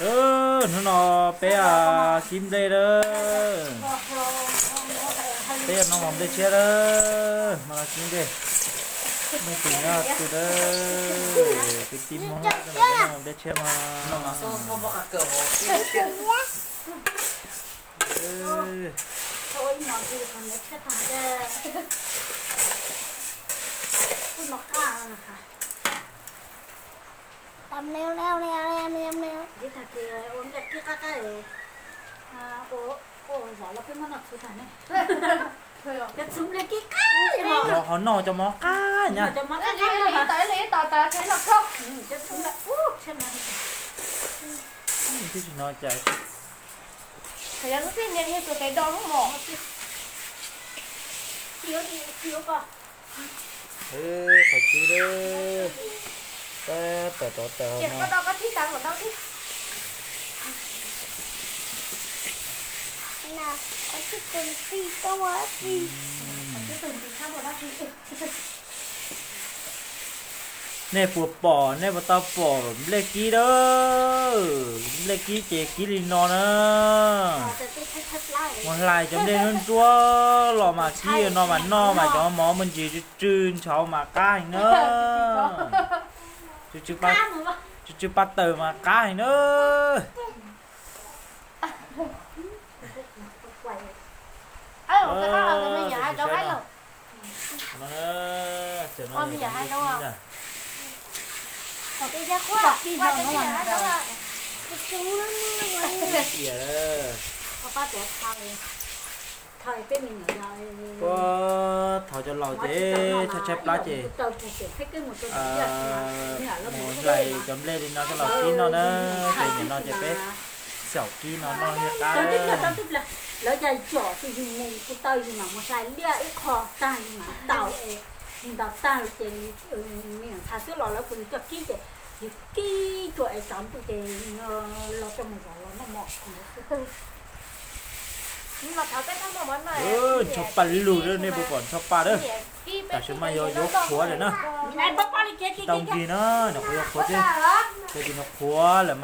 Hnub no peb kib nplej lawm. Peb no mos nplej tshiab lawm, mas no kib nplej. Leej twg nyob twg lawm, kwv tij Hmoob nyob mos nplej tshiab mas. Ho noj cov mov qab nyab. Twb tsis hnov cas. Qhov twb, tab tom rov tawm ho no. Nej puas pom, nej puas tau pom nplej kib lawm? Nplej kib ces kib li no na. Mus hlais cov nplej nruab nruab los mas kib no mas noj mas cov mov me ntsis tsw tsw ntshauv mas qab heev na. Tsw tsw pab tawm mas qab heev na. Puab thov cov laus ces tshaib tshaib plab ces mus hlais cov nplej li no coj los kib noj na. Ces nim no ces peb xyaum kib no noj thiaj qab. Lawv cas yog tus yus mus kuv taw yus mam mus hlais liaj ib qho tag yus mam tau es yus ntaus tag ces me nyuam ntxhais xwb los lawv kuv coj kib ces yus kib tuaj es tsaus ntuj ces los rau mus zov los noj mov. Ntsho pa lug, nej puas pom ntsho pa lawm? Tam sim mas yog yuav qhuav lawm na. Tsis tau nkig na, nws qhuav yuav qhuav xwb. Ces tus nws qhuav lawm